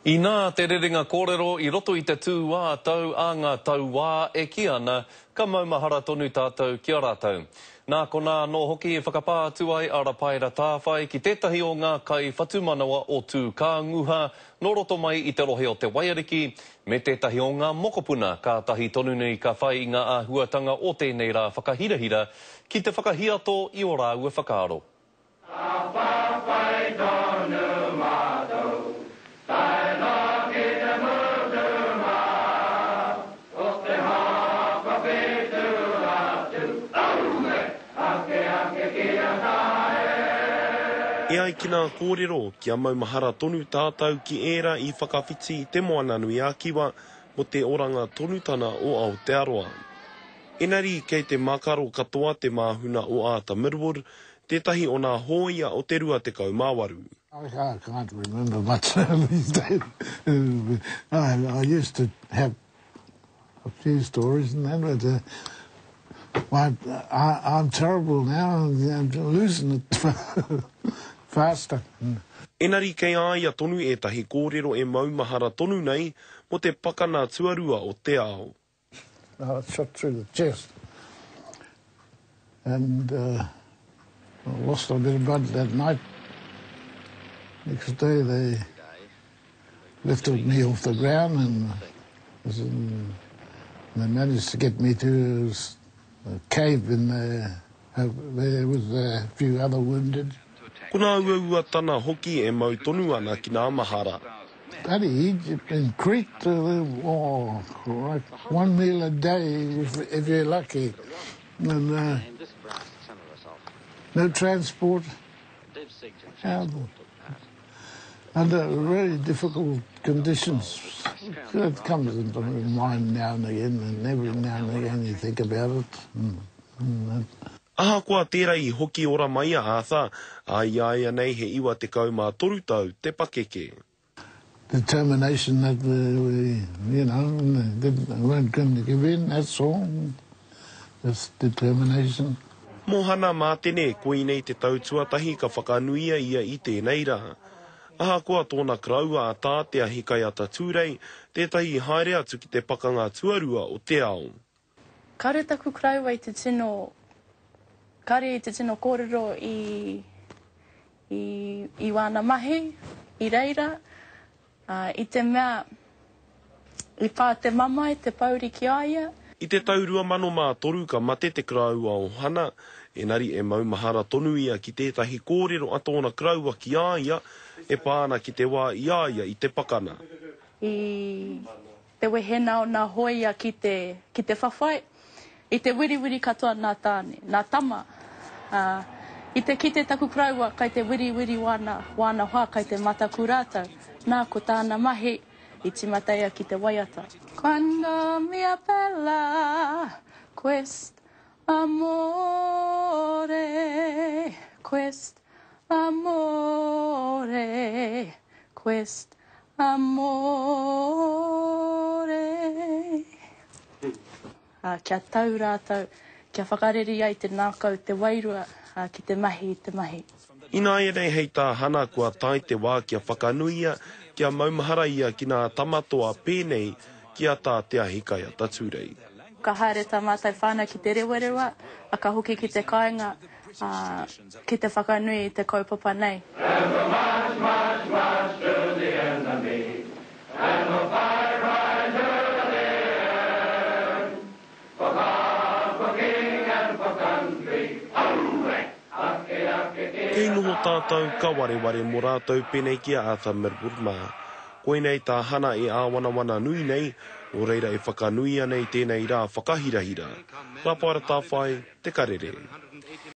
Inā te rerenga kōrero i roto i te tū-ā-tau a ngā tauā e kī ana, ka maumahara tonu tātou ki a rātou. Nā konā anō hoki i whakapā atu ai a Rapaera Tāwhai ki tētahi o ngā kaiwhatumanawa o Tūkānguha nō roto mai i te rohe o Te Waiariki me tētahi o ngā mokopuna kātahi tonu nei ka whai i ngā āhuatanga o tēnei rā whakahirahira ki te whakahiato i ō rāua whakaaro. Ka whawhai tonu mātou, tae noa ki te mutunga, ko te hokowhitu a Tū, aue! Ake ake kia tae. E ai ki nā kōrero, kia maumahara tonu tātou ki ērā i whakawhiti i Te Moananui-a-Kiwa mō te oranga tonutana o Aotearoa. Engari kei te makaro katoa te māhuna o Arthur Midwood, tētahi o nā hōia o te 28. I can't remember much these days. I used to have a few stories and that, but uh, I, I, I'm terrible now, I'm losing it faster. Engari kei a ia tonu ētahi kōrero e maumahara tonu nei mō te pakana tuarua o te ao. I was shot through the chest and uh, I lost a bit of blood that night. Next day they lifted me off the ground and, was in, they managed to get me to a cave in the, there with a few other wounded. Ko nā uauatana hoki e mau tonu ana ki nā mahara. Bloody Egypt and Crete, oh, right, one meal a day if, if you're lucky. And uh, no transport. Under very difficult conditions. It comes into my mind now and again, and every now and again you think about it. Mm, mm, Ahakoa tērā i hoki ora mai a Arthur, ā, i a ia nei he 93 tau te pakeke. Determination that we, you know, didn't, weren't going to give in, that's all. Just determination. Mō Hana Mātene, koinei te tau tuatahi ka whakanuia ia i tēnei rā. Ahakoa tōna koroua a Tā Te Ahikaiata Tūrei, tētahi i haere atu ki te pakanga tuarua o te ao. Kāre taku koroua i te tino, kāre i te tino kōrero i, i, i wāna mahi i reira, ā, i te mea i pā te mamae, te pōuri ki a ia. I te tau 2003 ka mate te koroua o Hana, engari e maumahara tonu ia ki tētahi kōrero a tōna koroua ki a ia e pā ana ki te wā i a ia i te pakana. I Te wehena o nā hōia ki te, ki te whawhai, i te wiriwiri katoa nā tāne, nā tama, ā, i te kite taku koroua kai te wiriwiri wāna, wāna hoa kai te mataku rātou, nā, ko tāna mahi, i tīmata ia ki te waiata. Quando mia bella quest amore, quest amore, quest Amore. Ā, kia tau rātou, kia whakareri ai te ngākau, te wairua, ā, ki te mahi i te mahi. Ināianei hei tā Hana kua tae te wā kia whakanuia, kia maumahara ia ki nā tama toa pēnei ki a Tā Te Ahikaiata Turei. Ka haere tā mātou whānau ki te rewarewa, ā, ka hoki ki te kāinga, ā, ki te whakanui i te kaupapa nei. And we'll march, march, march to the enemy, And we'll fight right to the end, For God, for King and for country, Aue! Ake, ake, kia Kei noho tātou ka wareware mō rātou pēnei ki a Arthur Mirwood mā. Koinei tā Hana e āwanawana nui nei, nō reira e whakanuia nei tēnei rā whakahirahira. Rāpaera Tāwhai, Te Karere.